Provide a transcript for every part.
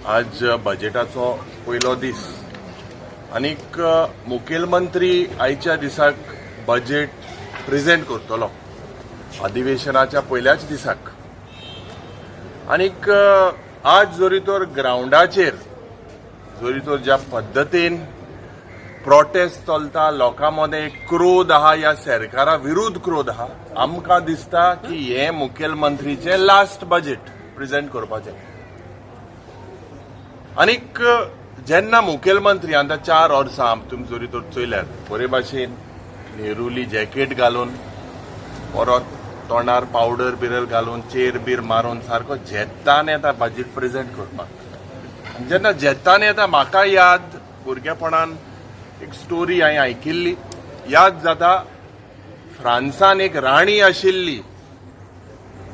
आज बजेटाचो पयलो दीस आनीक मुखेलमंत्री आयच्या दिसाक बजेट प्रेझेंट करतलो अधिवेशनाच्या पयल्याच दिसाक. आनीक आज जरी तर ग्रावंडाचेर जरी तर ज्या पद्दतीन प्रोटेस्ट चलता, लोकां मदें एक क्रोध आहा, ह्या सरकारा विरुद्ध क्रोध आहा. आमकां दिसता की हें मुखेलमंत्रीचें लास्ट बजेट प्रेझेंट करपाचें. आनीक जेन्ना मुखेलमंत्री आतां 4 वर्सां तुमी जरी तर चोयल्यार बरे भाशेन नेरुली जॅकेट घालून, परत तोंडार पावडर बिरल घालून, चेर बीर मारून सारको झेतान येता बजेट प्रेझेंट करपाक. आनी जेन्ना झेतान येता, म्हाका याद भुरगेपणान एक स्टोरी हांवें आयकिल्ली, याद जाता. फ्रांसान एक राणी आशिल्ली,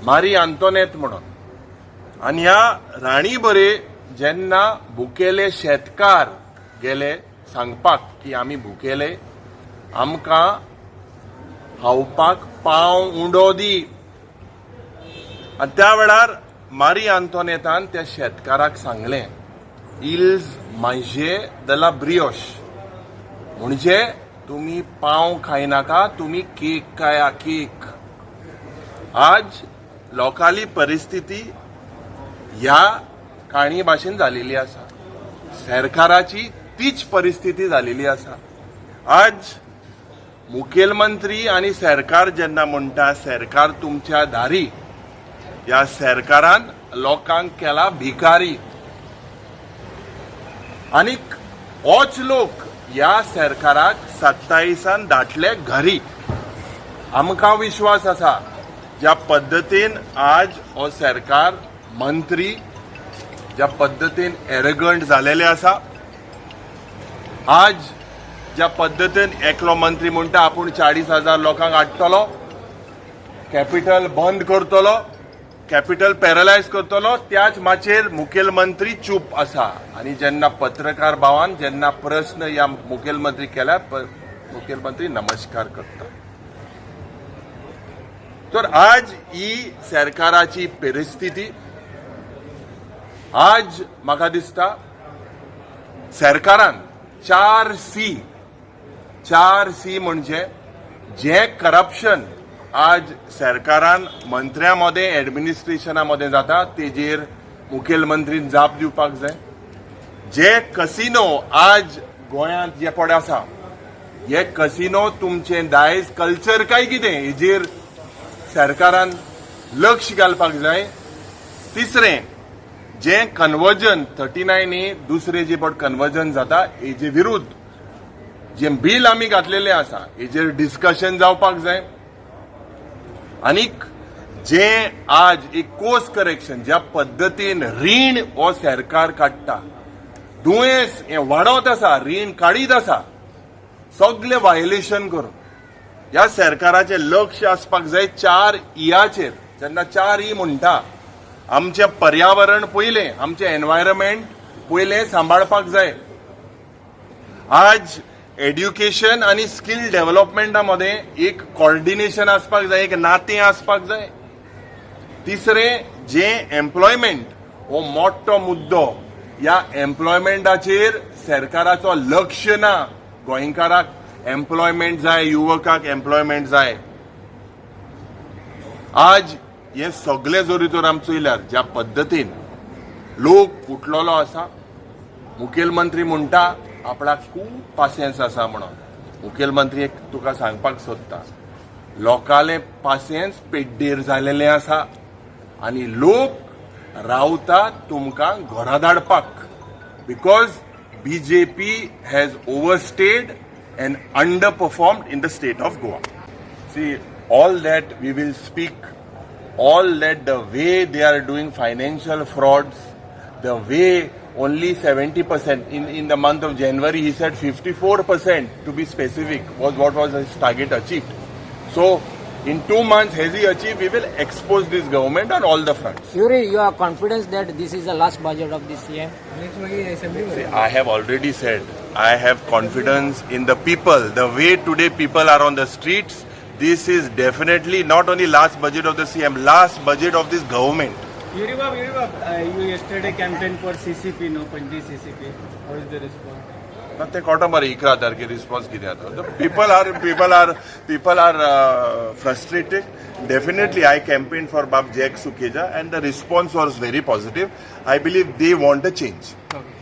मारी आंतोनेत म्हणून. आनी ह्या राणी बरे जेन्ना भुकेले शेतकार गेले सांगपाक की आमी भुकेले, आमकां खावपाक पाव उंडो दी, आनी त्या वेळार मारी आंतोनेतान त्या शेतकाराक सांगलें, "Ils mangeaient de la brioche." म्हणजे तुमी पाव खायनाका, तुमी केक खाया, केक. आज लोकाली परिस्थिती ह्या काणी भाशेन जालेली आसा. सरकाराची तीच परिस्थिती जालेली आसा. आज मुखेलमंत्री आनी सरकार जेन्ना म्हणटा, "सरकार तुमच्या दारी," ह्या सरकारान लोकांक केला भिकारी. आनीक होच लोक ह्या सरकाराक 27 धाडले घरी. आमकां विश्वास आसा, ज्या पद्दतीन आज हो सरकार, मंत्री ज्या पद्दतीन एरगंट जालेले आसा, आज ज्या पद्दतीन एकलो मंत्री म्हणटा आपूण 40,000 लोकांक हाडटलो, कॅपिटल बंद करतलो, कॅपिटल पॅरलायज करतलो, त्याच माचयेर मुखेलमंत्री चूप आसा. आनी जेन्ना पत्रकार भावान जेन्ना प्रस्न ह्या मुखेलमंत्री केल्यार, मुखेलमंत्री नमस्कार करता. तर आज ही सरकाराची परिस्थिती. आज म्हाका दिसता सरकारान चार सी, चार सी म्हणजे जे करप्शन आज सरकारान मंत्र्यां मदें, एडमिनिस्ट्रेशना मदें जाता, तेजेर मुखेलमंत्रीन जाप दिवपाक जाय. जे कसिनो आज गोंयांत जे पडे आसा, हे कसिनो तुमचें दायज, कल्चर काय कितें, हेजेर सरकारान लक्ष घालपाक जाय. तिसरें, जें कन्वर्जन 39A दुसरे जे पट कन्वर्जन जाता, हेजे विरुद्ध जें बील आमी घातलेलें आसा, हेजेर डिस्कशन जावपाक जाय. आनीक जे आज एक कोर्स करेक्शन, ज्या पद्दतीन रीण हो सरकार काडटा, दुयेंस हें वाडत आसा, रीण काडीत आसा, सगळे व्हायोलेशन करून, ह्या सरकाराचें लक्ष आसपाक जाय चार इयाचेर. जेन्ना चार ई म्हणटा, आमचें पर्यावरण पयलें, आमचें एनवायरमेंट पयलें सांबाळपाक जाय. आज एड्युकेशन आनी स्कील डेव्हलपमेंटा मदें एक कॉर्डिनेशन आसपाक जाय, एक नातें आसपाक जाय. तिसरें, जे एम्प्लॉयमेंट हो मोठो मुद्दो, ह्या एम्प्लॉयमेंटाचेर सरकाराचो लक्ष ना. गोंयकाराक एम्प्लॉयमेंट जाय, युवकाक एम्प्लॉयमेंट जाय. आज हे सगळे जरी तर आमी चोयल्यार, ज्या पद्दतीन लोक उठलेलो आसा, मुखेलमंत्री म्हणटा आपणाक खूब पासियेंस आसा म्हणून. मुखेलमंत्री, एक तुका सांगपाक सोदता, लोकांले पासियेंस पेड्डेर जालेलें आसा आनी लोक रावता तुमकां घरा धाडपाक, because BJP has overstayed and under performed in the state of Goa. See, all that we will speak, all that the way they are doing financial frauds, the way only 70% in the month of January, he said 54% to be specific was what was his target achieved. So in 2 months, has he achieved? We will expose this government on all the fronts. Yuri, you are confident that this is the last budget of this CM? See, I have already said I have confidence in the people. The way today people are on the streets, this is definitely not only last budget of the CM, last budget of this government. Yuribab, Yuribab, you yesterday campaign for CCP, no, Panaji CCP. How is the response? ना, ते कळटा मरे 11 तारखे response कितें जाता. People are frustrated. Definitely I campaign for Bab Jack Sukhija and the response was very positive. I believe they want a change. Okay.